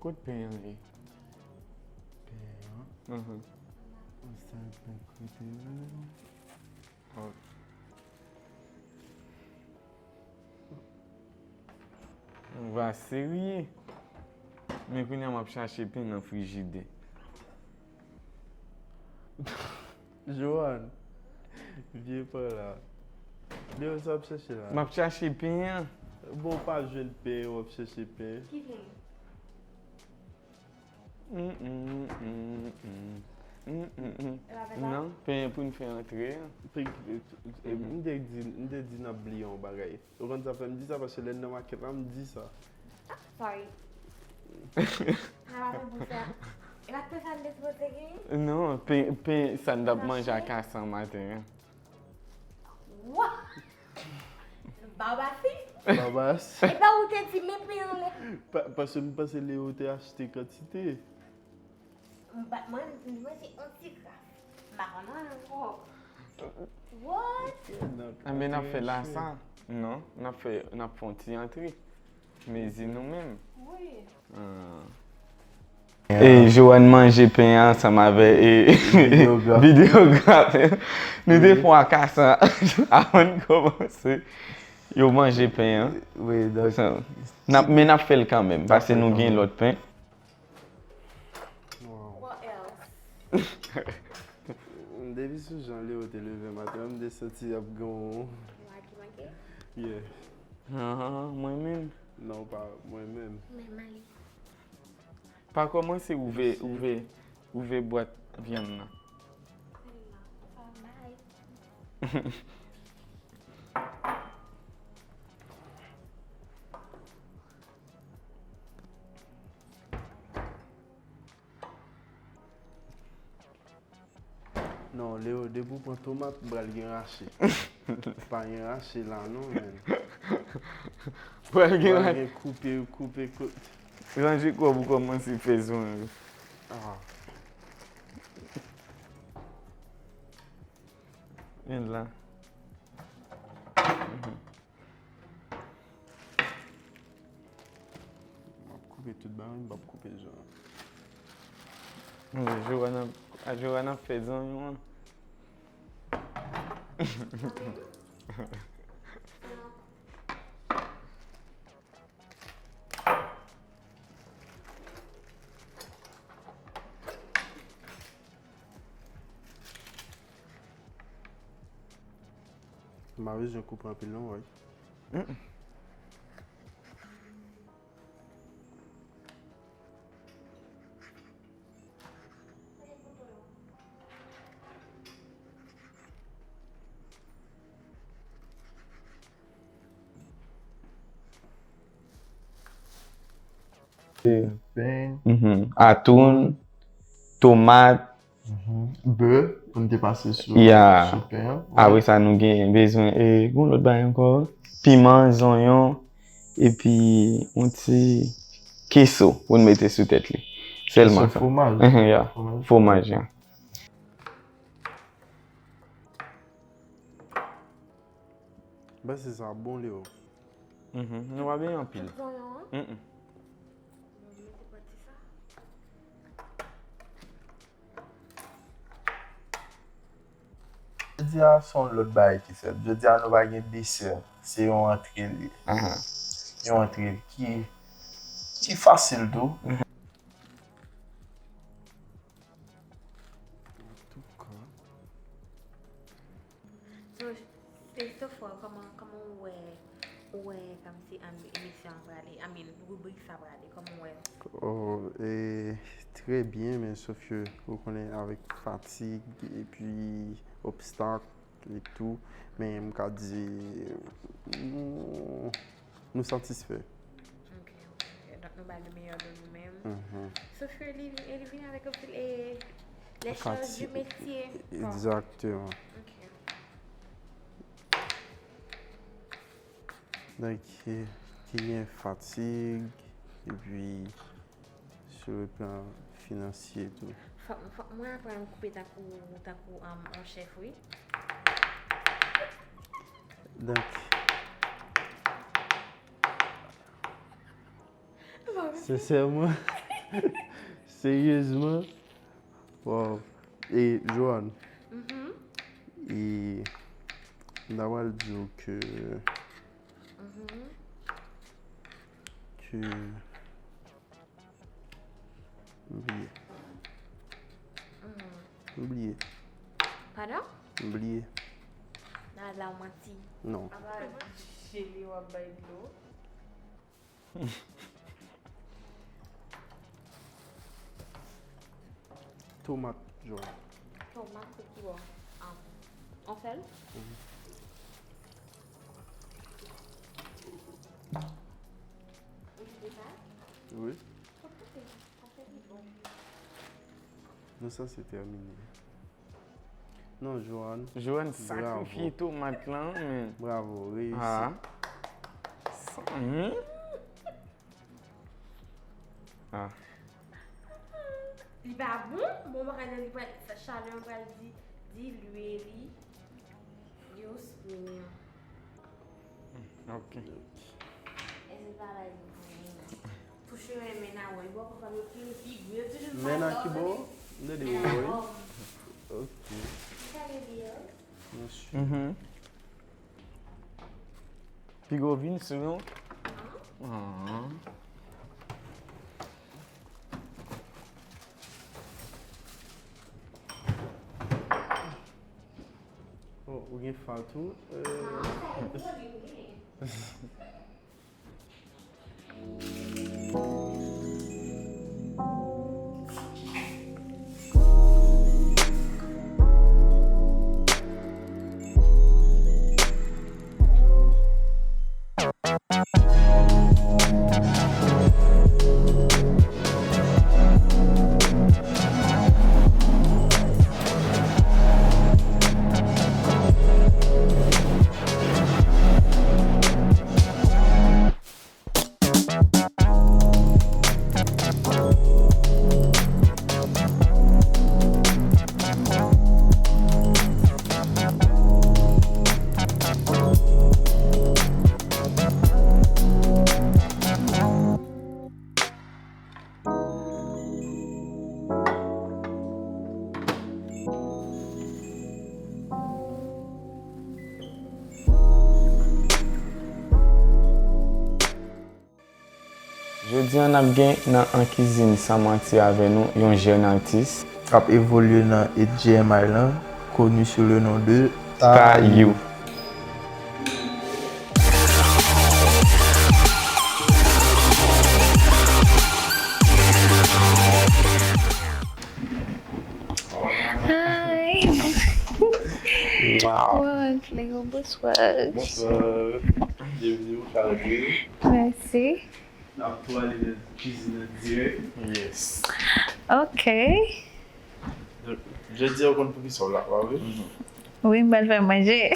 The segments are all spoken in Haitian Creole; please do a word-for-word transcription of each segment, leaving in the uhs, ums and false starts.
Kot pen an ye? Pen an? Mhm. Sa pen kote menm? Ou va serye. Men kounye a m ap chache pen nan frijidè. Johan, vye pa la. Leo, sa w ap chache la? M ap chache pen an. Bon, w pa jwenn pen, w ap chache pen. Ki pen? Mm, mm, mm, mm. Mm, mm, mm. E pa pen sa? Non, pen pou n fè antre an. Pe- e, e, m te di, m te di n ap bliye yon bagay. Ou konn sa fè m di sa, paske lè n nan makèt la, m di sa. Ah, sorry. Sa pa bon pou sa. E pa pen sa n te sipoze genyen? Non, pen, pen sa n t ap manje a Kasan maten an. Wa! Babasi? Babas. Epa ou te di men pen anlè. Pa- Paske m panse Leo te achte kantite. M pa- Mwen, mwen se yon ti kras. M pa konn ankò. What? Anben n ap fè lasa. Non, n ap fè, n ap fè yon ti antre. Mezi nou menm. Wi. Ah. E Johan manje pen an ansanm avè e videograf. Videograf. Nou te fè yon akasan avan n kòmanse. Yo manje pen an. Wi, donk. Sa, n ap, men n ap fè l kanmenm, paske nou gen lòt pen. Wow. What else? Depi sou jan Leo te leve maten an, m te santi y ap gen yon... Yon agiman ke? Yeah. Ah, mwen menm? Non, pa mwen menm. Men Malik. Pa kòmanse ouvè, ouvè, ouvè bwat vyann nan. Bye. Non, Leo, depi w pran tomat, pral gen rache. Pa gen rache la non, men. Pral gen rache. Pral gen koupe, koupe, koupe. Ranje kò w pou kòmanse fè zon yo. Ah. Vin la. Mhm. M ap koupe tout bagay, m p ap koupe zon an. Johan ap, a Johan ap fè zon an. M pa bezwen koupe anpil non, wi. Mm-mm. Pen. Mhm. Atoun, tomat. Mhm. Bè, pou n te pase sou, sou pen an. Apre sa, nou gen bezwen, e, yon lòt bagay ankò. Piman, zonyon, epi yon ti keso pou n mete sou tèt li. Sèlman sa. Keso, fwomaj. Mhm, ya. Fwomaj. Fwomaj, ya. Bè, se sa bon, Leo. Mhm. Nou pa benyen anpil. Tout zonyon an? Mm-mm. Bon, mete pati sa. Jodi a, se yon lòt bagay ki fèt. Jodi a, nou pa gen desè. Se yon antre li ye. Aha. Yon antre ki, ki fasil tou. Mhm. Antouka. So, Christopher, kòman, kòman w wè, w wè kòmsi, um, emisyon an prale, I mean, ribrik sa prale, kòman w wè l? Oh, e, trè byen, men sof ke, ou konnen, avèk fatig, epi obstak, e tou, men m ka di, nou, nou satisfè. Ok, ok. Donk, nou ba le meyè de nou menm. Mhm. Sof ke li, li vini avèk anpil, e, les choses du métier. Egzakteman. Ok. Donk, ki, ki gen fatig, epi sou le plan finansye tou. Fòk, fòk mwen aprann koupe tankou, tankou, um, yon chèf, wi. Donk, sensèman, Seryezman? Wow. E, Joanne, e, m ta pral di w ke, ke, m bliye. M bliye. Padon? M bliye. Nan la w manti. Non. Apa jele w ap bay dlo? Tomat jòn. Tomat se ki bò? Um, yon sèl? Mhm. Ou kite sa? Wi. Sa se bon. Nou sanse tèmine. Non, Joanne. Joanne sakrifye tomat lan, men. Bravo, reyisi. Ah. Sa, hmm? Ah. Li pa bon? Bon, bagay nan li pral, sa chalè an pral di, dilye li. Yo, Senyè. Ok. Èske pa la di pou mwen? Touche men mennaj ou, ou poko fè yo pil figi, yo toujou. Mennaj ki bò? M tande w, wi. Ok. Mesye. Mhm. Pigo vin sou nou. Ah. Oh, ou gen fa tou? Euh. Jodi a n ap gen nan An Kizin San Manti avè nou yon jèn atis k ap evolye nan H J M I lan, connu sous le nom de Tayou. Hi. Wow. Bonjour, bonsoir. Bonsoir. Bienvenue au Carré. Merci. N ap tou ale nan kizin an dirèk. Yes. Ok. Donk, jodi a ou konn poukisa w la, pa vre? Mhm. Wi, m pral fè manje.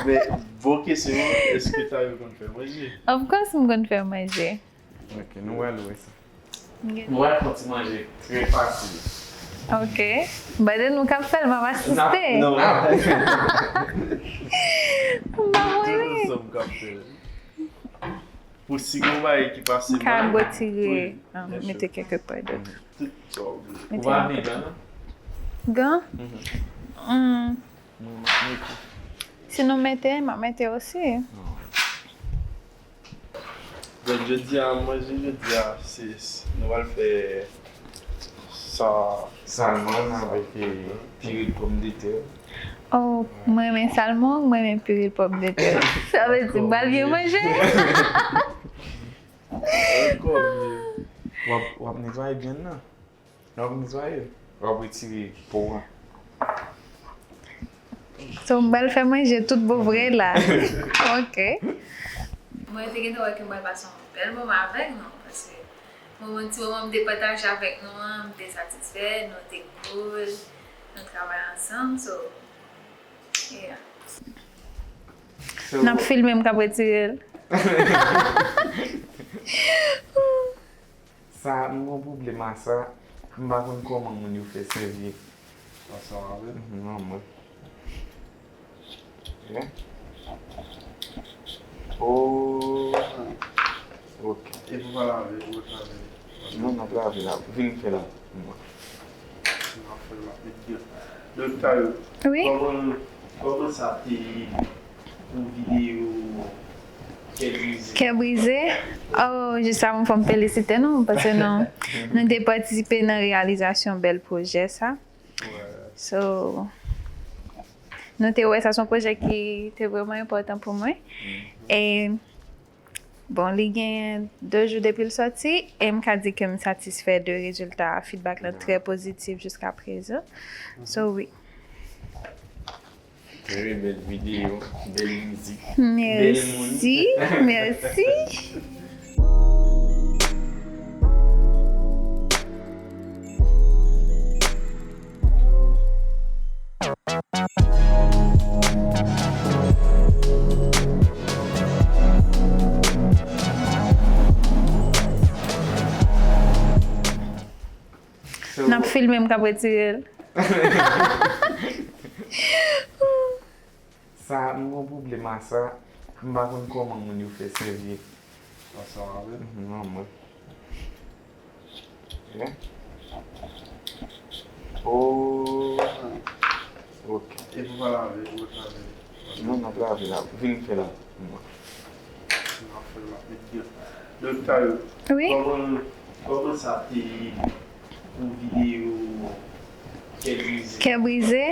Men, bon kesyon an, èske Tayou konn fè manje? Of course, m konn fè manje. Ok, nou pral wè sa. Ok. Nou pral fè yon ti manje trè fasil. Ok. Bade nou k ap fè l, m ap asiste. Non. M pa konnen. Tout ansanm k ap fè l. Pou si gon bagay ki pase mal, m ka retire, mete kèlke pa dòt. Tout sa w vle. Ou pa vle gan, non? Gan? Mhm. Hmm. Non, m ap mete. Si nou mete, m ap mete osi. Non. Donk, jodi a, manje jodi a, se, se, nou pral fè sa. Salmon avèk, eh, pire pòmdetè. Oh, mwen renmen salmon, mwen renmen pire pòmdetè. Sa vle di, m pral byen manje. Ankò mye. W ap, w ap netwaye vyann nan. W ap netwaye, w ap retire po a. So, m pral fè manje tout bon vre la. Ok. Mwen te gentan wè ke m pral pase yon bèl moman avèk nou, paske moman, ti moman m te pataje avèk nou an, m te satisfè, nou te cool, nou travay ansanm, so, yeah. So, n ap filme m k ap retire l. Sa, m gen yon pwoblèm a sa, m pa konn kòman moun yo fè sèvi. Ansanm avè l? Mhm, non, mwen. Yeah. Oh. Ok. E pou pa lave, ou lave. Non, n ap lave la. Vin fè l pou mwen. N ap fè l, m ap met byen. Donk, Tayo, wi, kòman, kòman sa te ye pou videyo Kè Brize? Kè Brize? Oh, jis avan fò m felisite nou, paske nou, nou te patisipe nan reyalizasyon bèl pwojè sa. Wè. So, nou te wè sa se yon pwojè ki te vrèman enpòtan pou mwen. E, bon, li gen de jou depi l sòti, e m ka di ke m satisfè de rezilta a. Feedback lan trè pozitif jiska prezan. So, wi. Trè bèl videyo, bèl mizik, bèl moun. Mèsi, mèsi. So, n ap filme m k ap retire l. Sa, m gen yon pwoblèm a sa, m pa konn kòman moun yo fè sèvi. Ansanm avè l? Mhm, non, mwen. Yeah. Oh. Ok. E pou pa lave, ou mèt lave. Non, n ap lave la. Vin fè l pou mwen. N ap fè l, m ap met byen. Donk, Tayo, wi, kòman, kòman sa te ye pou videyo Kè Brize? Kè Brize?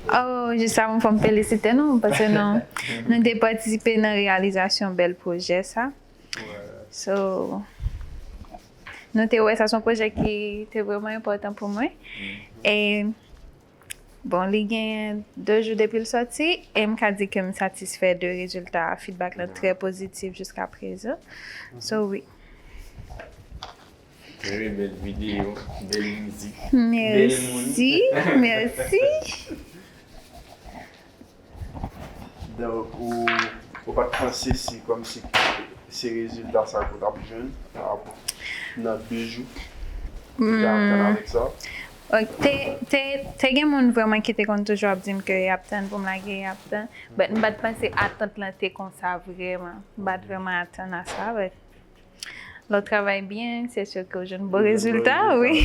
Oh, jis avan fò m felisite nou, paske nou, nou te patisipe nan reyalizasyon bèl pwojè sa. Wè. So, nou te wè sa se yon pwojè ki te vrèman enpòtan pou mwen. E, bon, li gen de jou depi l sòti, e m ka di ke m satisfè de rezilta a. Feedback lan trè pozitif jiska prezan. So, wi. Trè bèl videyo, bèl mizik, bèl moun. Mèsi, mèsi. Donk, ou, ou pa t panse se kòmsi se rezilta sa ke w t ap jwenn nan de jou? Ou te atann avèk sa? Ok, te, te, te gen moun vrèman ki te konn toujou ap di m ke y ap tann pou m lage, y ap tann. But m pa t panse atant lan te konsa vrèman. M pa t vrèman atann a sa, but lè w travay byen, se si ke w jwenn bon rezilta, wi.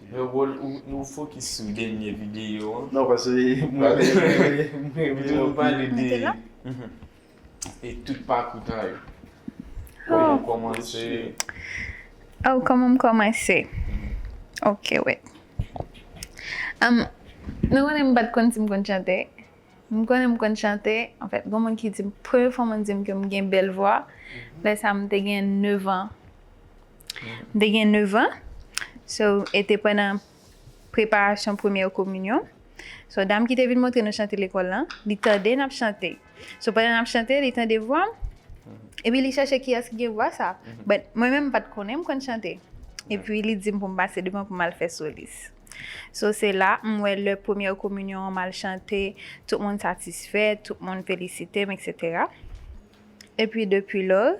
Men ou, ou, ou fokis sou dènye videyo an. Non, paske mwen, mwen, mwen, mwen, mwen, nou pale de, mhm, e tout pakou Tayo. Kòman w kòmanse? Oh, kòman m kòmanse? Ok, wè. Um, nou konnen m pa t konn si m konn chante. M konnen m konn chante. Anfèt, gen moun ki di m, premye fwa moun di m ke m gen bèl vwa, lè sa a m te gen nèf an. M te gen nèf an. So, e te pandan preparasyon premyè kominyon. So, dam ki te vin montre nou chante lekòl lan, li tande n ap chante. So, pandan n ap chante, li tande vwa m. Epi li chèche kiyès ki gen vwa sa. But mwen menm, m pa t konnen m konn chante. Epi li di m pou m pase devan pou m al fè solis. So, se la, m wè lè premyè kominyon an, m al chante, tout moun satisfè, tout moun felisite m, etsetera. Epi depi lò,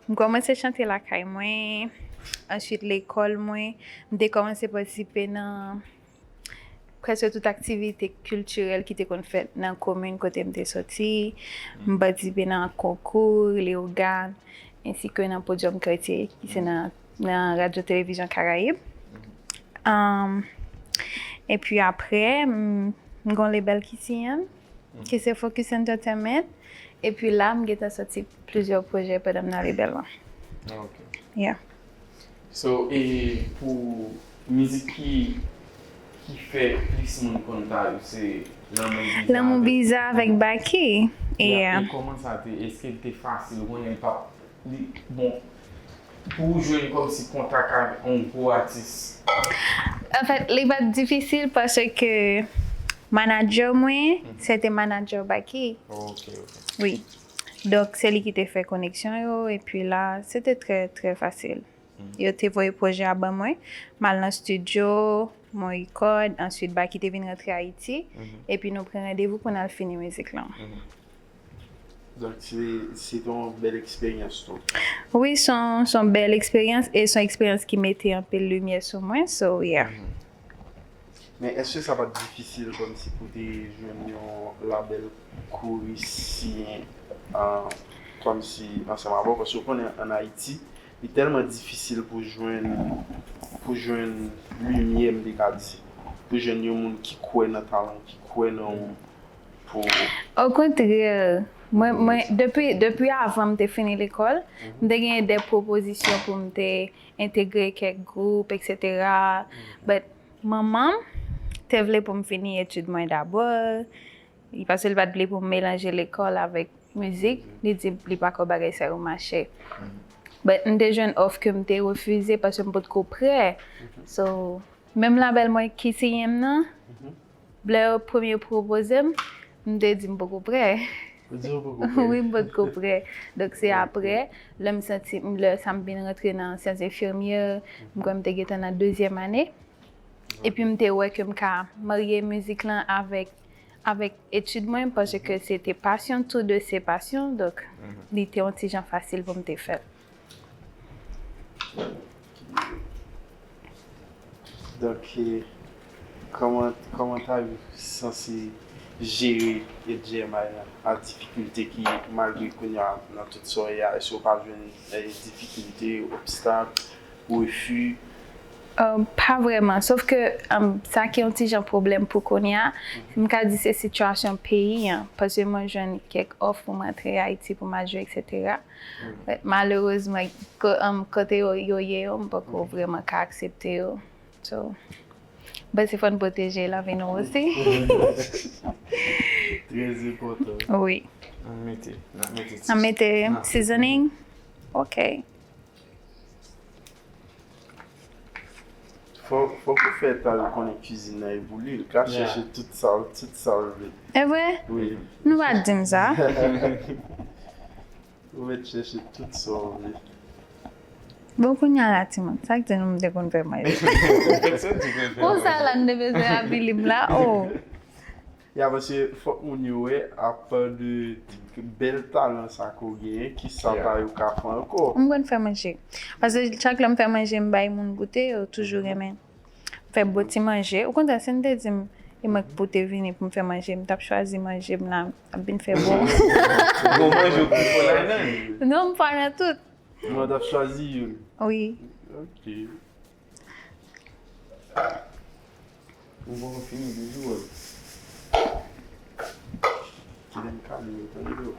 m kòmanse chante lakay mwen, answit lekòl mwen, m te kòmanse patisipe nan prèske tout aktivite kiltirèl ki te konn fèt nan komin kote m te sòti. M patisipe nan konkou, leyogàn, ensi ke nan Podium Quartier, ki se nan, nan Radyo Televizyon Karayib. Um, epi apre, m, m gon lebèl ki siyen m, ki se Focus Entertainment. Epi la, m gentan sòti plizyè pwojè pandan m nan lebèl lan. Ah, ok. Yeah. So, e pou mizik ki, ki fè plis moun konn Tayo, se Lanmou Biza avèk Baky. Yeah. E kòman sa te, èske l te fasil? Ou konnen l p ap, li, bon, pou w jwenn kòmsi kontak avèk yon gwo atis? Anfèt, li pa t difisil paske manadjè mwen, se te manadjè Baky. Ok, ok. Wi. Donk, se li ki te fè koneksyon yo, epi la, se te trè, trè fasil. Yo te voye pwojè a ban mwen, m al nan estidyo, mwen rekòd, answit Baky te vin rantre Ayiti, epi nou pran randevou pou n al fini mizik lan. Donk, se, se te yon bèl eksperyans tou. Wi, se yon, se yon bèl eksperyans, e se yon eksperyans ki mete anpil limyè sou mwen, so, yeah. Men èske sa pa t difisil kòmsi pou te jwenn yon labèl korisyen, ah, kòmsi ansanm avè w, paske w konnen ann Ayiti, li tèlman difisil pou jwenn, pou jwenn limyè, m te ka di, pou jwenn yon moun ki kwè nan talan w, ki kwè nan ou, pou Okontrè, mwen, mwen, depi, depi avan m te fini lekòl, m te genyen de pwopozisyon pou m te entegre kèk gwoup, et cetera. But manman m te vle pou m fini etid mwen dabò, li, paske li pa t vle pou m melanje lekòl avèk mizik, li di li pa kwè bagay sa yo mache. But m te jwenn òf ke m te refize paske m potko prè. So, menm labèl mwen ki siyen m nan, lè yo premye pwopoze m, m te di m poko prè. Ou di ou poko prè? Wi, m potko prè. Donk, se apre, lè m santi, lè sa m vin rantre nan syans enfimyè, m kwè m te gentan nan dezyèm ane. Epi m te wè ke m ka marye mizik lan avèk, avèk etid mwen, paske se te pasyon, tou de se pasyon, donk, li te yon ti jan fasil pou m te fè l. Donk, e, kòman, kòman Tayou sanse jere H J M I an, a difikilte ki, malgre kounye a, nan tout sa w ye a, èske w pa jwenn, e, difikilte, obstak, refi? Euh, pa vrèman, sof ke, um, sa ki yon ti jan pwoblèm pou kounye a, m ka di se sitiyasyon peyi an, paske mwen jwenn kèk òf pou m rantre Ayiti pou m al jwe, et cetera. But malerezman, ko-, um, kote yo, yo ye yo, m poko vrèman ka aksepte yo. So, m panse fò n pwoteje lavi nou osi. Trè enpòtan. Wi. N ap mete, n ap mete N ap mete seasoning. Ok. Fò, fòk ou fè Tayou konnen kwizin nan e pou li. L ka chèche tout sa, tout sa l vle. E vre? Wi. Nou pa t di m sa. Ou mèt chèche tout sa w vle. Bon, kounye a la, timoun, sa k di nou m te konn fè manje? Konsa la, m te bezwen avili m la, oh. Ya, paske fòk moun yo wè, apa de bèl talan sa ke w genyen, kisa Yeah. Tayou ka fè ankò? M konn fè manje. Paske chak lè m fè manje, m bay moun goute, yo toujou renmen. M fè bon ti manje. Okontrè, si n te di m, e mwen k pou te vini pou m fè manje, m t ap chwazi manje m la, ap vin fè bon. Bon manje ou poko ladan. Non, m fò nan tout. Mwen t ap chwazi youn. Wi. Ok. Ou poko fini toujou wè. Kite m kale yo, tande yo.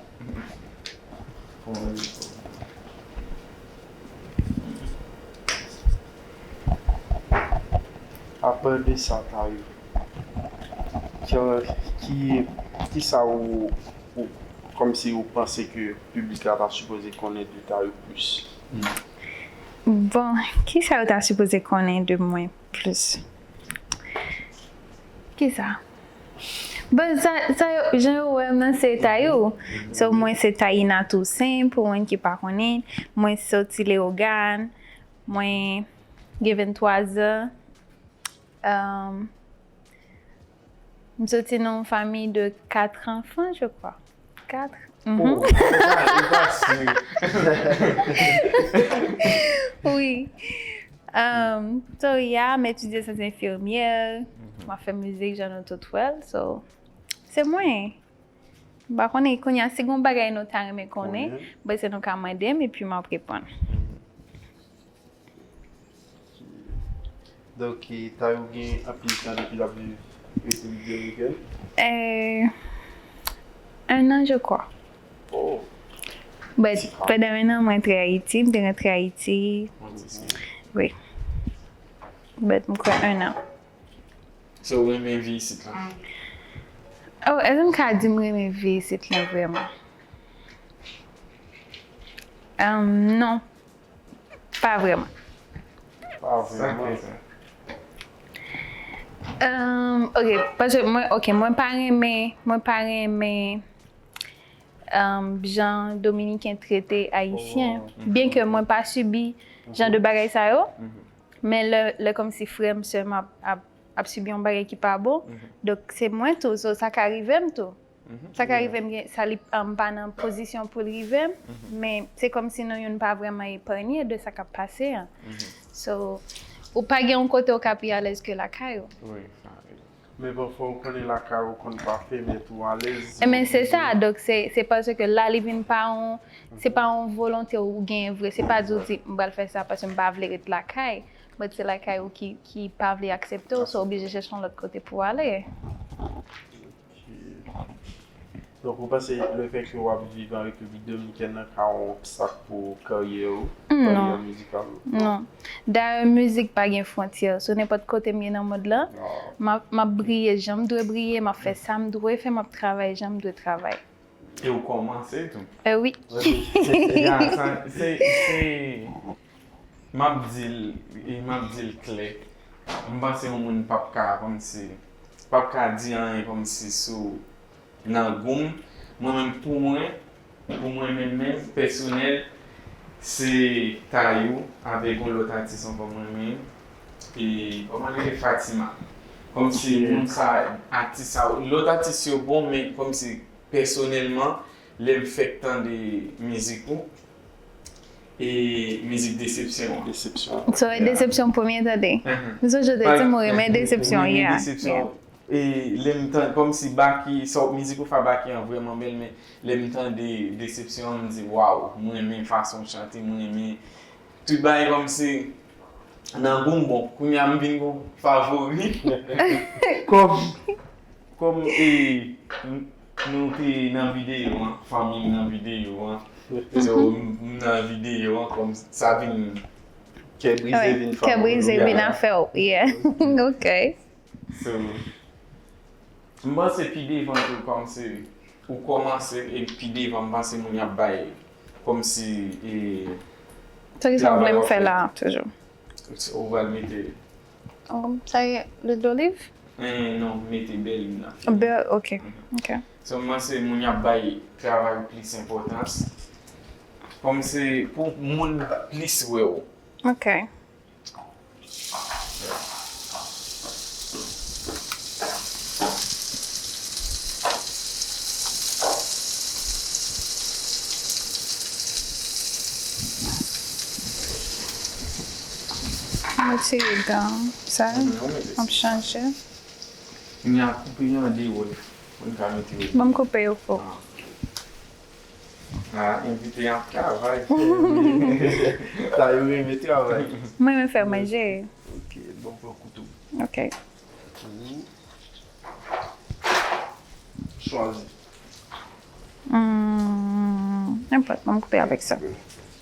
Fò manje fò. Apa de sa, Tayou, ki, ki, kisa ou, ou, kòmsi ou panse ke piblik la ta sipoze konnen de Tayou plis? Bon, kisa yo ta sipoze konnen de mwen plis? Kisa? Bon, sa, sa yo, jan yo wè m nan, se Tayou. So, mwen se Taïna Toussaint, pou moun ki pa konnen. Mwen soti Leyogàn. Mwen gen venntwa zan. Euh, m soti nan yon fanmi de kat anfan, je crois. Kat? Mhm. Oh, ou pa si. Wi. Um, so, yeah, m etidye syans enfimyè. M ap fè mizik, jan nou tout wè l. So, se mwen. M pa konnen, kounye a, si gen yon bagay nou ta renmen konnen, Konnen. Bezwen nou ka mande m, epi m ap reponn. Donk, e, Tayou gen anpil tan depi l ap viv Repiblik Dominikèn? Euh, un an, je crois. Oh, But pandan un an, mwen rantre Ayiti, m te rantre Ayiti. Wi. But m kwè un an. So, ou renmen vi isit la? Oh, èske m ka di m renmen vi isit la vrèman? Um, non. Pa vrèman. Pa vrèman. Sa. Um, ok, paske mwen, ok, mwen pa renmen, mwen pa renmen um, jan Dominiken trete Ayisyen. Byen ke mwen pa sibi jan de bagay sa yo, men lè, lè kòmsi frè m, sè m ap, ap, ap sibi yon bagay ki pa bon, donk se mwen tou, so sa ka rive m tou. Sa ka rive m gen, sa li, um, pa nan pozisyon pou l rive m, men se kòmsi nou youn pa vrèman epanye de sa k ap pase an. So, ou pa gen yon kote ou ka pi alèz ke lakay ou. Wi, sa, wi. Men pafwa ou konnen lakay ou konn pa fèmen tou alèz. Ebyen, se sa. Donk, se se paske la, li vin pa yon, se pa yon volonte ou genyen vre. Se pa di w di, "M pral fè sa paske m pa vle ret lakay." But se lakay ou ki, ki pa vle aksepte w, so w oblije chèche yon lòt kote pou w ale. Donk, ou panse lefètke w ap viv an Repiblik Dominikèn nan ka yon obstak pou karyè ou, karyè mizikal ou? Non. Dayè, mizik pa gen fwontyè. So, nenpòt kote m ye nan mond lan, m ap, m ap briye jan m dwe briye, m ap fè sa m dwe fè, m ap travay jan m dwe travay. E ou kòmanse tou. Eh wi. Ya, sa, se, se, m ap di l, e m ap di l klè. M panse yon moun p ap ka, kòmsi, p ap ka di anyen kòmsi sou nan gou m. Mwen menm, pou mwen, pou mwen menm, menm, pèsonèl, se Tayou avèk yon lòt atis ankò mwen renmen. E, kòman li rele? Fatima. Kòmsi moun sa, atis sa, lòt atis yo bon, men kòmsi pèsonèlman, lè m fèk tande mizik ou, e mizik Desepsyon an. Desepsyon. So, e Desepsyon premye tande. M sonje te di m renmen Desepsyon, yeah. E lè m tande, kòmsi Baky, sa, mizik ou fè Baky an vrèman bèl, men lè m tande Desepsyon an, m di, "Waw, mwen renmen fason w chante, mwen renmen tout bagay kòmsi nan gou m." Bon, kounye a m vin gon favori. Kòm, kòm, e, n-, nou te nan videyo an, fanmi m nan videyo an. So, m, m nan videyo an, kòm sa vin Kè brize vin favori. Kè brize vin afè w, yeah. Ok. So, m panse pi devan tou, kòmsi ou kòmanse, e pi devan, m panse moun y ap bay, kòmsi, e, Sa ki sa w vle m fè la toujou? Ou pral mete. Um, sa ye, lwil doliv? Eh, non, mete bèl lwil la. Bèl, ok. Ok. So, m panse moun y ap bay travay ou plis enpòtans. Kòmsi pou moun plis wè w. Ok. Mwen retire dan sa. M ap chanje. Kounye a koupe yo an de wòl. Mwen ka mete yo. Ban m koupe yo pou. Ah, envite an ap travay. Tayou renmen travay. Mwen renmen fè manje. Ok, bon, pran kouto. Ok. Chwazi. Hmm, nenpòt, ban m koupe avèk sa.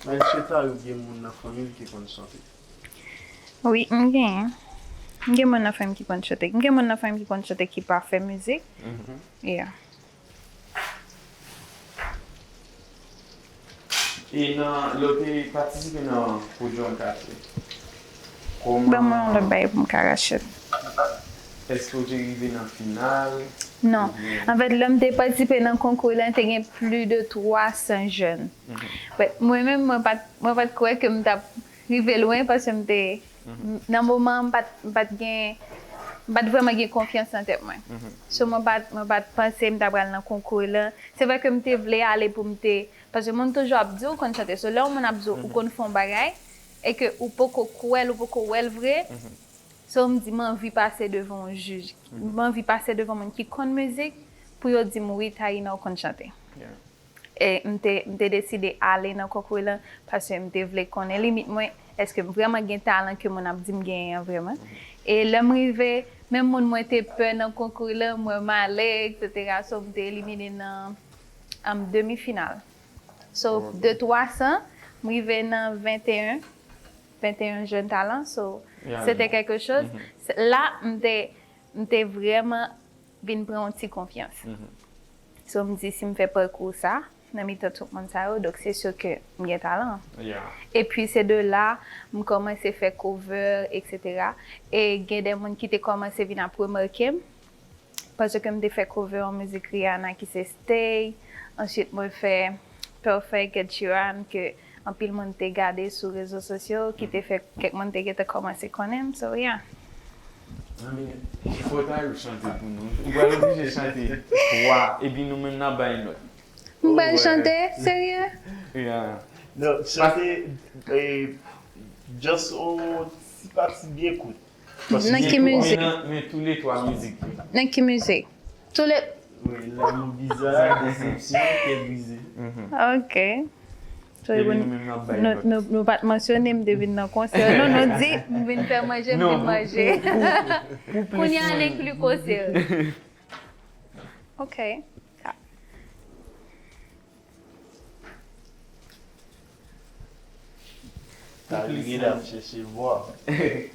Èske Tayou gen moun nan fanmi l ki konn chante? Wi, m gen. M gen moun nan fanmi m ki konn chante. M gen moun nan fanmi m ki konn chante ki pa fè mizik. Yeah. E nan, lè w te patisipe nan Pwodui an Katye, kòman... Ban mwen yon lòt bagay pou m ka rache l. Èske w te rive nan final? Non. Anfèt, lè m te patisipe nan konkou lan, te gen plis de twa san jèn. But mwen menm, mwen pa t, mwen pa t kwè ke m t ap rive lwen paske m te, nan moman an, m pa t, m pa t gen, m pa t vrèman gen konfyans nan tèt mwen. So, mwen pa t, mwen pa t panse m ta pral nan konkou lan. Se vre ke m te vle ale pou m te, paske moun toujou ap di w konn chante. So, lè yon moun ap di w ou konn fè yon bagay, e ke ou poko kwè l, ou poko wè l vre, so, m di, m anvi pase devan yon jij. M anvi pase devan moun ki konn mizik pou yo di m, "Wi, Taïna, ou konn chante." E m te, m te deside ale nan konkou lan paske m te vle konnen limit mwen, èske m vrèman gen talan ke moun ap di m genyen an vrèman. E lè m rive, menm moun mwen te pè nan konkou lan, m wè m ale, etsetera. So, m te elimine nan, um, demi final. So, de twa san, m rive nan venteyen, venteyen jèn talan. So, se te kèlke choz. La, m te, m te vrèman vin pran yon ti konfyans. So, m di, si m fè pakou sa, nan mitan tout moun sa yo, donk se si ke m gen talan. Epi, se de la, m kòmanse fè cover, etsetera. E gen de moun ki te kòmanse vin ap remake m, paske m te fè cover yon mizik Rihanna ki se Stay. Answit, mwen fè Perfect, Ed Sheeran, ke anpil moun te gade sou rezo sosyo, ki te fè kèk moun te gentan kòmanse konnen m, so, yeah. Anben, fò Tayou chante pou nou. Ou pral oblije chante twa, epi nou menm n ap bay nòt. M pral chante? Serye? Yeah. Non, chante, eh, just on ti pati byen kout. Nan ki mizik? Men tou le twa mizik yo. Nan ki mizik? Tou le... Wi, Lanmou Biza, Desepsyon, Kè Brize. Ok. So, Epi nou menm n ap bay nou, lòt. Nou, nou pa t mansyone m depi nan konsè. Non, nou di, m vin fè manje, m vin manje. Kounye a n enkli konsè. Ok. Tayou genlè ap chèche vwa.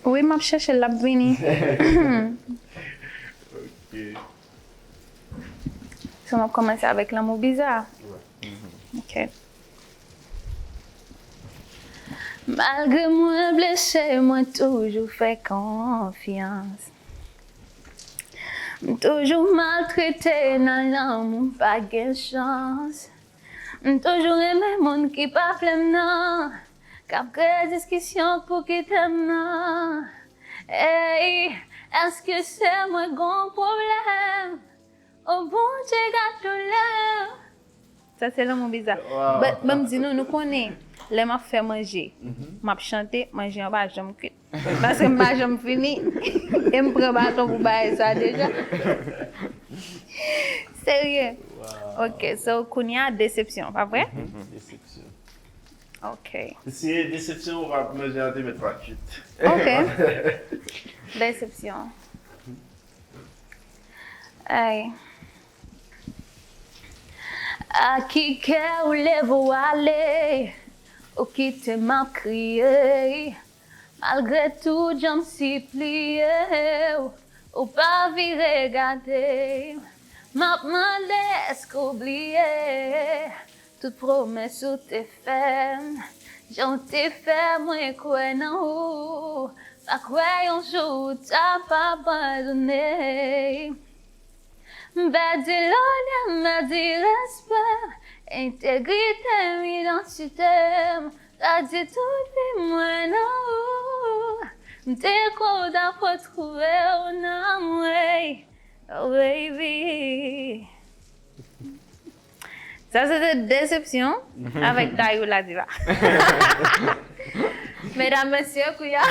Wi, m ap chèche l, l ap vini. Ok. So, m ap kòmanse avèk Lanmou Biza. Ok. Malgre mwen blese, mwen toujou fè konfyans. M toujou maltrete nan lanmou, pa gen chans. M toujou renmen moun ki pa vle m nan, k ap kreye diskisyon pou kite m nan. Ey, èske se mwen gon pwoblèm? O Bondye, gad doulè. Sa se Lanmou Biza. But, ban m di nou, nou konnen, lè m ap fè manje, m ap chante, manje an pa janm kwit. Paske m pa janm fini. E m pran baton pou bagay sa deja. Serye. Ok, so kounye a, Desepsyon, pa vre? Desepsyon. Ok. Si e Desepsyon, ou pa manje an te mèt pa kwit. Ok. Desepsyon. Ay. A ki kè ou leve w ale, ou kite m ap kriye. Malgre tout jan m sipliye w, ou pa vire gade m. M ap mande èske w bliye tout pwomès ou te fè m, jan w te fè mwen kwè nan ou. Pa kwè yon jou ou t ap abandone. M pèdi lonè, m pèdi respè, entegrite m, idantite m, pèdi tout vi mwen nan ou. M te kwè w t ap retwouve w nan mwen, oh baby. Sa se te Desepsyon avèk Tayou la Diva. Medam, mesye, kounye a,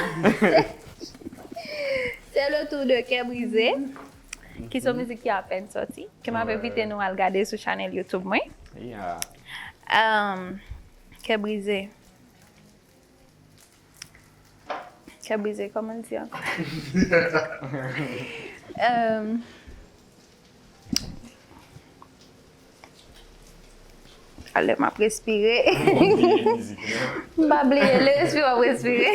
se le tour de Kè Brize, ki se yon mizik ki apèn sòti, ke m ap envite nou al gade sou chanèl YouTube mwen. Yeah. Um, Kè Brize. Kè Brize, kòman l di ankò? Um, Alè m ap respire. M pa bliye, le respire, m ap respire.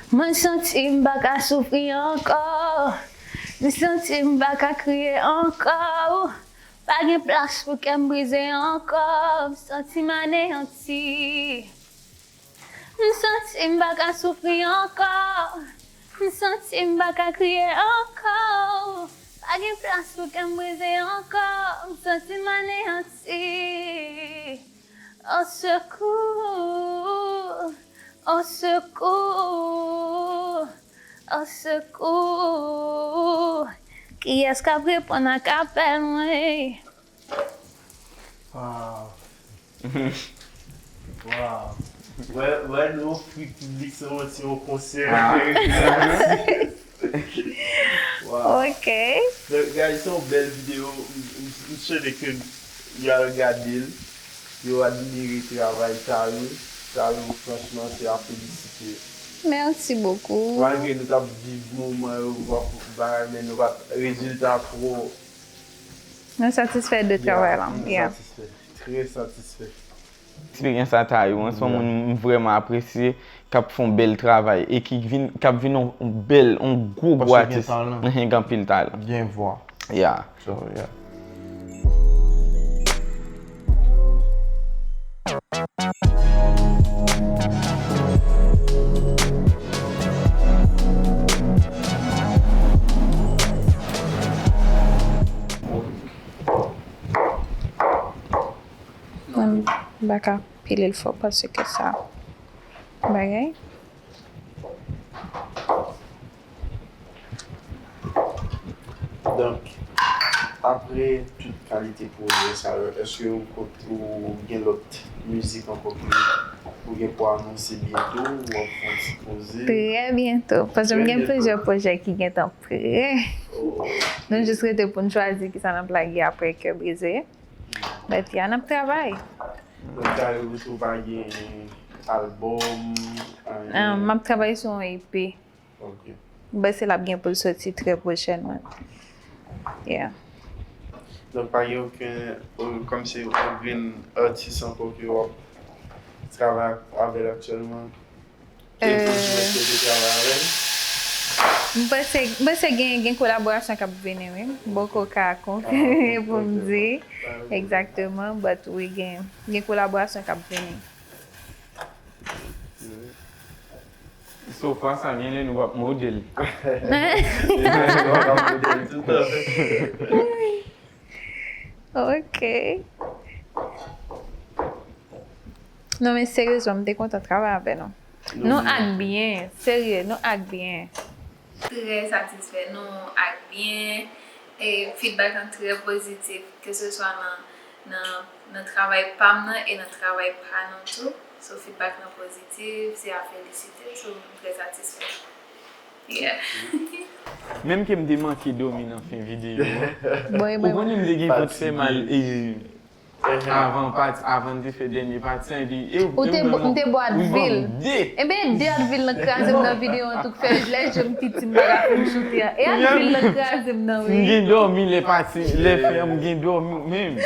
Mwen santi m pa ka soufri ankò. M santi m pa ka kriye ankò. Pa gen plas pou kè m brize ankò. M santi m aneyanti. M santi m pa ka soufri ankò. M santi m pa ka kriye ankò. Pa gen plas pou kè m brize ankò. M santi m aneyanti. Au secours, au secours, au secours. Kiyès k ap reponn ak apèl mwen? Wow. Wow. Wè, wè nou ofri piblik sa yon ti yon konsè. Wow. Ok. Donk, guys, se yon bèl videyo. M, m, m swete ke y al gade l. Yo admire travay Tayou. Tayou, franchman, se a felisite. Merci beaucoup. Malgre nou t ap viv moman yo, w ap bagay, men nou pa t rezilta twò. Nou satisfè de travay la. Nou Yeah. Satisfè. Trè satisfè. Eksperyans a Tayou, an, se yon moun m vrèman apresye, k ap fè yon bèl travay e ki vin, k ap vin yon, yon bèl, yon gwo, gwo Paske gen atis. Talan. Gen anpil talan. Gen vwa. Yeah. So, yeah. Mwen m pa ka pile l fò paske sa bagay. Donk, Apre tout kalite pwojè sa yo, èske ou, ou gen lòt mizik ankò ki ou gen pou anonse byento, ou ap fè yon ti poze? Trè byento, paske m gen plizyè pwojè ki gentan prè. Nou jis rete pou n chwazi kisa n ap lage apre Kè Brize. But yeah, n ap travay. Donk, sa vle di tou pa gen albòm, anyen? Ah, m ap travay sou yon E P. Ok. M panse l ap gen pou l soti trè pwochènman. Yeah. Donk, pa gen okenn, o, kòmsi yon grenn atis ankò ke w ap travay avè l aktyèlman? Ke pou di mèt ke w te travay avè l? M panse, m panse gen, gen kolaborasyon k ap vini, wi. M poko ka konfime pou m di egzakteman, but wi, gen, gen kolaborasyon k ap vini. So far sa, gen lè nou p ap modèl. Nou p ap modèl tout an. Ok. Non, men seryezman, m te kontan travay avè nou. Nou ak byen, serye, nou ak byen. Trè satisfè, nou ak byen, e feedback lan trè pozitif, keseswa nan, nan, nan travay pa m nan e nan travay pa nou tou. So, feedback lan pozitif, se a felisite, so, m trè satisfè. Yeah. Menm ke m te manke dòmi nan fen videyo an. Ou konnen m te gen vant fè mal, e, avan pati, avan n te fè dènye pati an, epi, e, ou te, m te bwè Advil. Ebyen, de Advil nan kraze m nan videyo an tou, k fè lè je m piti, m pa ka fin choute a. E Advil nan kraze m nan, wi. M gen dòmi lè pati, lè fen an, m gen dòmi menm.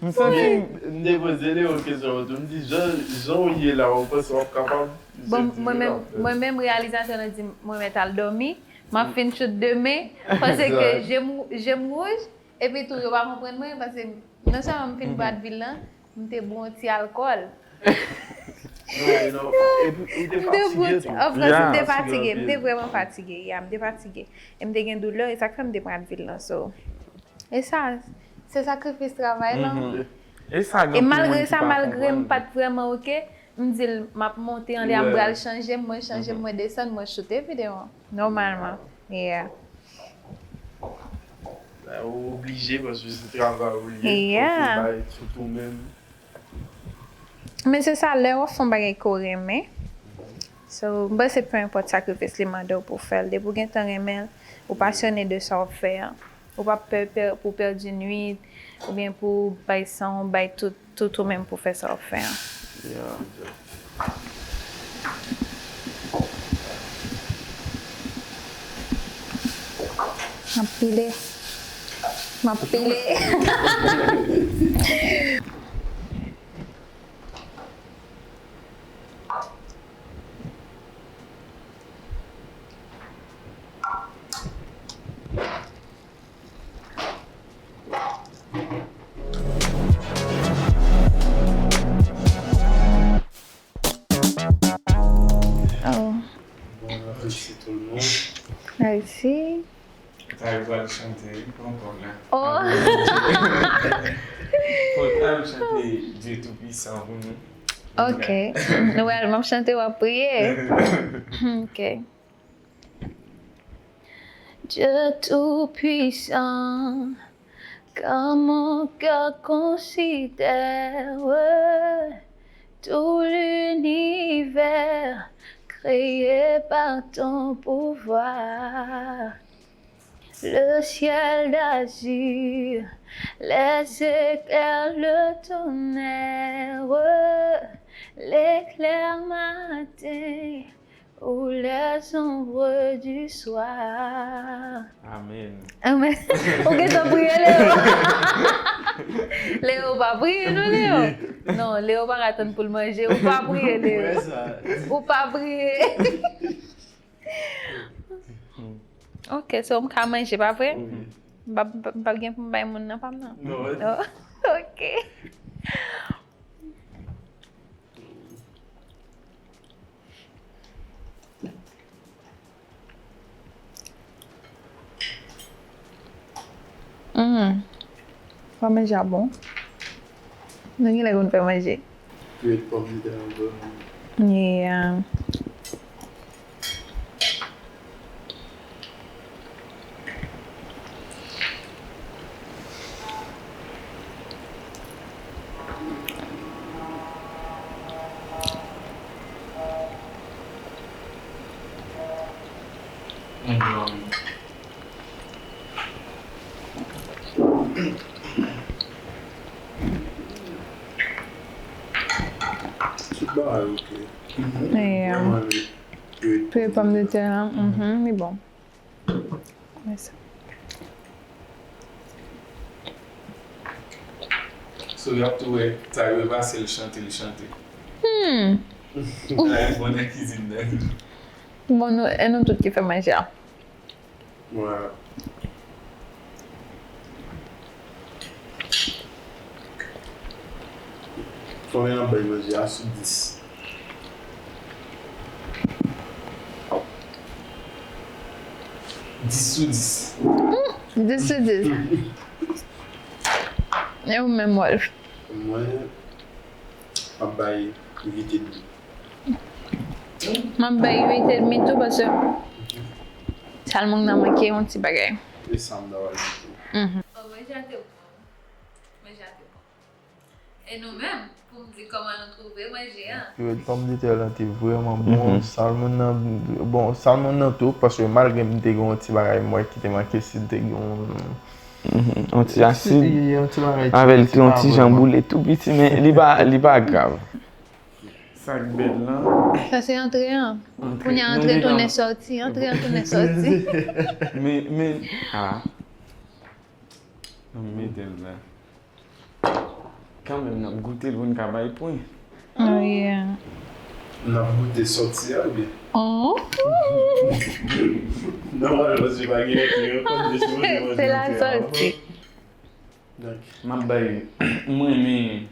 M santi m te poze Leo kesyon tou. M di, jan, jan w ye la, ou panse w ap kapab? Bon, mwen menm, mwen menm, reyalizatè lan di m mwen mèt al dòmi, m ap fin choute demen, paske je m, je m wouj, epi tou yo pa konprann mwen, paske non sèlman m fin bwè Advil lan, m te bwè yon ti alkòl. Non, non, epi ou te fatige tou. An fransè, m te fatige, m te vrèman fatige, ya, m te fatige. E m te gen doulè, e sa k fè m te pran Advil lan, so. E sa, se sakrifis travay lan. E malgre sa, malgre m pa t vrèman oke, m di l, m ap monte anlè a, m pral chanje m, mwen chanje m, mwen desann, mwen choute videyo an. Nòmalman. Yeah. Ou oblije, paske se travay ou li ye, fòk ou bay tout ou menm. Men se sa, lè w ap fè yon bagay ke w renmen. So, m panse peu importe sakrifis li mande w pou w fè l, depi w gentan renmen l, ou pasyone de sa w ap fè an, ou p ap pè, pè, pou w pèdi nwit, oubyen pou w bay san w, bay tout, tout ou menm pou w fè sa w ap fè an. Yeah. M ap pile. M ap pile. Oh. Bon, mèsi tout moun. Mèsi. Sa yo pral chante, wi, pa ankò la. Oh. Fò w al chante Dieu Tout-Puissant pou nou. Ok. Nou pral, m ap chante, w ap priye. Ok. Dieu Tout-Puissant, quand mon cœur considère tout l'univers créé par ton pouvoir, le ciel d'azur, les éclairs, le tonnerre, l'éclair matin, ou les ombres du soir. Amen. Amen. Ou gentan priye, Leo? Leo pa priye, non, Leo. Non, Leo pa ka tann pou l manje. Ou pa priye, Leo. Ou pa priye. Ok, so m ka manje, pa vre? Wi. M pa, m pa, m pa gen pou m bay moun nan pa m nan? Non. Oh, ok. Mm. Fè manje a bon. Nou gen lè konn fè manje. Kwit pòmdetè an bon. Yeah. Tout bagay ok. Yeah. Vrèman wi. Wi. Pire pòmdetè la, mhm, li bon. Wè sa. So, y ap tou wè, sa yo pase, l chante, l chante. Hmm. Sa yo bon nan kizin nan. Bon, nou, e nou tout ki fè manje a. Wè. Konbyen n ap bay manje a sou dis? Dis sou dis. Hmm, dis sou dis. E ou menm, Wolf? Mwen, m ap bay uit edmi. M ap bay uit edmi tou, paske Salmon nan manke yon ti bagay. E sa m ta pral di tou. Mhm. Oh, manje a te bon. Manje a te bon. E nou menm, pou m di kòman nou twouve manje a? Pire de pòmdetè lan te vrèman bon. Mhm. Salmon nan, bon, salmon nan tou, paske malgre m te gen yon ti bagay m wè ki te manke, si l te gen yon, mhm, yon ti asid, yon ti bagay ki, avè l te yon ti jan boule tou piti, men li pa, li pa grav. Sa k bèl lan. Sa se antre an. Antre. Kounye a antre tounen sòti, antre an tounen sòti. Men, men, a. Ann mete l la. Kanmenm, n ap goute l pou n ka bay pwen. Oh, yeah. N ap goute sòti a, oubyen? Oh. Nòmalman, se pa gen antre ankò, nou sipoze manje antre a. Se la sòti. M ap bay, m renmen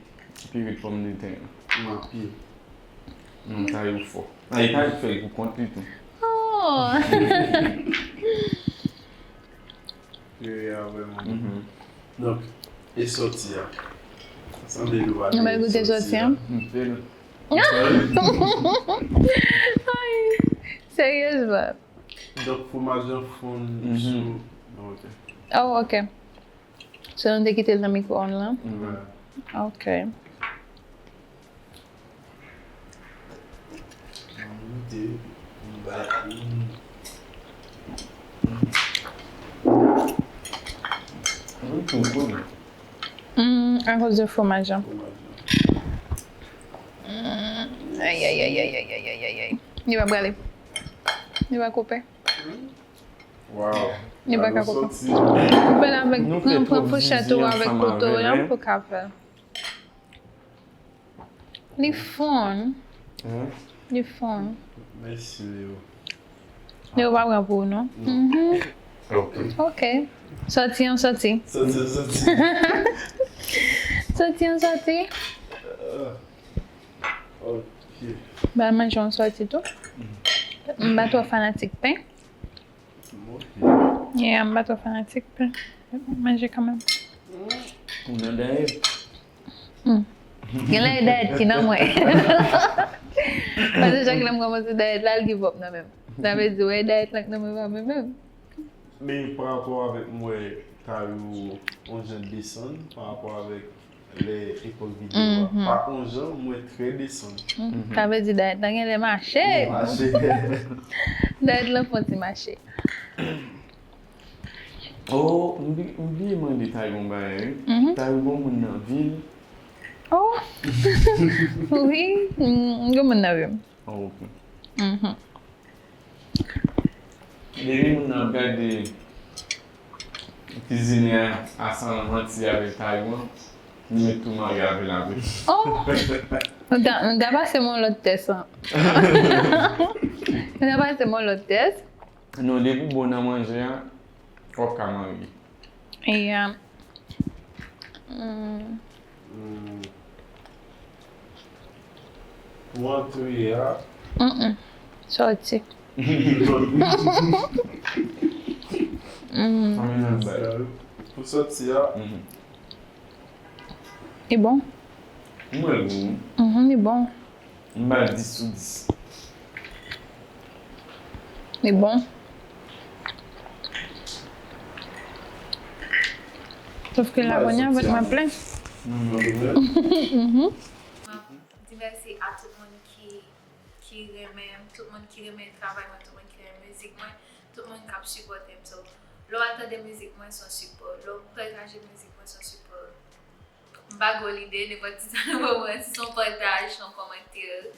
pire pòmdetè. M anpil. Non, sa yo fò. A, e pa yo fè l pou kont li tou. Oh. Pire a vrèman bon. Mhm. Donk, e sòti a? Sanble nou pa... Nou bay goute sòti a? M fè l. Ay, seryezman. Donk, fwomaj lan fonn sou... Oh, ok. Oh, ok. So, nou te kite l nan mikwo-onn lan? Wi. Ok. Ann goute, ann bay, mm. Mm, akoz de fwomaj lan. Fwomaj lan. Mm, ay, ay, ay. Li pa prale. Li pa koupe. Wow. Li pa ka koupe. Ou fè l avèk, pran, pran fouchèt ou avèk kouto w lan pou ka fè l. Li fonn. Li fonn. Mèsi, Leo. Leo pa pran pou ou, non? Non. Mhm. Ok. Ok. Sòti an sòti. Sòti an sòti. Sòti an sòti. Ah. Ok. Ba l manje yon sòti tou. M pa twò fanatik pen. Yeah, m pa twò fanatik pen. Manje kanmenm. Ou nan dayèt? Hmm. Genlè e dayèt ki nan mwen. Paske chak lè m kòmanse dayèt la, l give up nan men m. Sa vle di, wè, e dayèt la k nan mwen pa mwen menm. Men pa rapò avèk m wè Tayou on jan desann, pa rapò avèk lè epòk videyo a. Mhm. Pa on jan, mwen trè desann. Mhm. Sa vle di dayèt lan genlè mache. Mache. Dayèt lan fon ti mache. Oh, m bli-, m bliye mande Tayou yon bagay, wi. Mhm. Tayou gon moun nan vi l? Oh. Wi, m, m gon moun nan vi m. Oh, ok. Mhm. Depi moun nan ap gade kizinè a, a san manti avèk Tayou an, li mèt tou marye avè l apre. Oh! Nou ta, nou ta pase m yon lòt tès, an. Nou ta pase m yon lòt tès. Non, depi w bon nan manje a, w ap ka marye. Yeah. Hmm. Hmm. Pou antre a. Mm-mm. Sòti. Mm. Pou sòti a. Mhm. Li bon? M wè l gou. Mhm, li bon. M ba l dis sou dis. Li bon. Sòf ke la kounye a, vant mwen plen. Mhm. M ap di mèsi a tout moun ki, ki renmen m, tout moun ki renmen travay mwen, tout moun ki renmen mizik mwen, tout moun k ap sipòte m. So, Lè w al tande mizik mwen, se yon sipò. Lè w pataje mizik mwen, se yon sipò. M pa gen lide, nenpòt ti sa nou ban mwen, si se yon pataj, se yon kòmantè, yon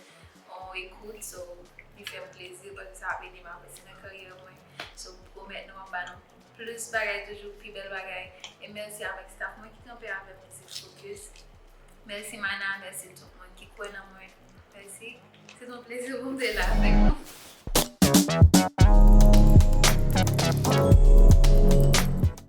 ekout, so, li fè m plezi, paske sa ap ede m avanse nan karyè mwen. So, m pwomèt nou, m ap ba nou plis bagay toujou, pi bèl bagay. E mèsi avèk staff mwen ki kanpe avè m nan Six Focus. Mèsi Mana, mèsi tout moun ki kwè nan mwen. Mèsi. Se yon plezi pou m te la avèk nou.